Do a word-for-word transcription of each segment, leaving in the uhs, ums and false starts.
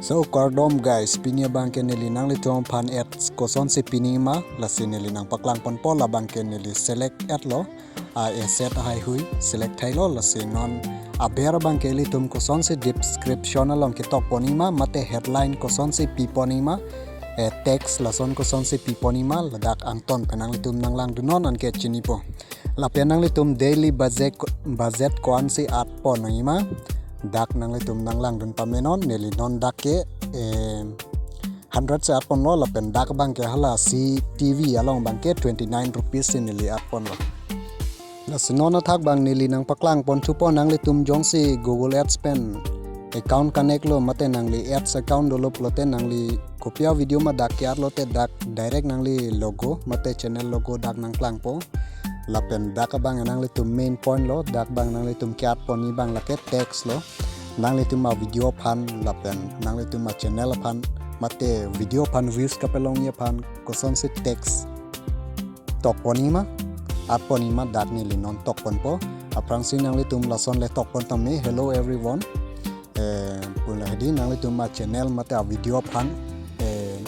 So, kardom guys, pini abangke neli nanglitum aphan ads kosonsi pinima, lasi neli nangpaklang ponpo, labangke neli select ad lo, a asset ahai hui select thailo, lasi non aber abangke ilitum kosonsi description along ketok ponima, mate headline kosonsi pi ponima, eh, text lason kosonsi pi ponima, ladak angton pen nanglitum nanglangdunnon anke chinipo. Lapen nanglitum daily budget, budget ko-ansi ad pon nangji ma, dak nanglitum nanglangdun pamenon, neli non dak ke, eh, hundred si ad ponlo, lapen dak abangke hala C T V along abangke twenty nine rupees si neli ad ponlo. Lasi non athak abang neli nangpaklang pon thupo, nanglitum jongsi Google Ads pen account connect lo mate nangli ads account dolo pulote nangli kopi a video ma dak ke-ad lote dak direct nangli logo mate channel logo dak nangklangpo. Lapen dak abang nanglitum main point lo, dak abang nanglitum ke-ad ponji abang lake text lo. Nanglitum a video aphan lapen nanglitum a channel aphan mate video aphan views kapelongji aphan kosonsi text tok ponji ma, ad ponji ma, dak neli non tok ponpo. Aphrangsi nanglitum lason le tok pon tame, "Hello everyone." Eh, pu la hedi nanglitum a channel mate a video aphan, eh,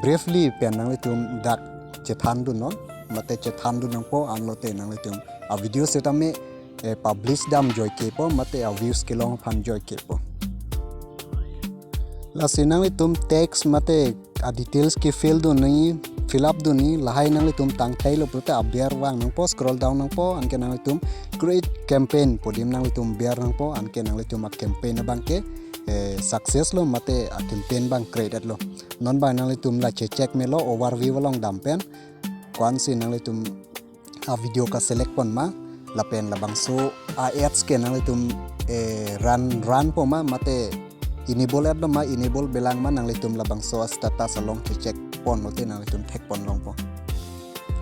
briefly pen nanglitum dak chethandunnon, mate chethandun nangpo, anlote nanglitum a video setame, eh, publish dam joikepo, mate a views kelong aphan joikepo. Lasi nanglitum text mate a details ke fill dunji, fill up dunji, lahai nanglitum tangthailo pulote aber vang nangpo, scroll down nangpo, anke nanglitum create campaign pu adim nanglitum ber nangpo, anke nanglitum a campaign abangke, eh, success lo mate a campaign abang created lo. Non abang nanglitum la checheck melo overview along dam pen, ko-ansi nanglitum a video ka select pon ma, lapen labangso a ads ke nanglitum, eh, run, run po ma, mate enable ad lo ma, enable belang ma, nanglitum labangso a status along checheck pon lote nanglitum thek pon longpo.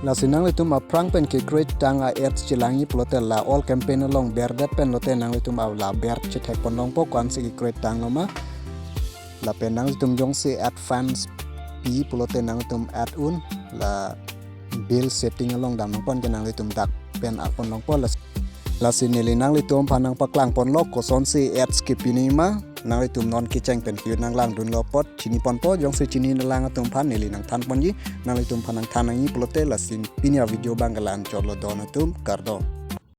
Lasi nanglitum aphrang pen ke create tang a ads chelangji pulote la all campaign along berdet pen lote nanglitum a la ber chethek pon longpo, ko-ansi ke create tanglo ma. Lapen nanglitum jongsi ad funds pi pulote nanglitum ad un la bill setting along dam nangpo, anke nanglitum dak pen ad pon longpo. Las-, lasi neli nanglitum aphan nangpaklang ponlo kosonsi ads ke pinima, nanglitum non kecheng pen ke nanglangdunlo apot chini ponpo, jongsi chini nanglang atum aphan neli nangthan ponji, nanglitum aphan nangthan nangji pulote lasi pini a video abang ke la-an chotlo, don atum, kardom.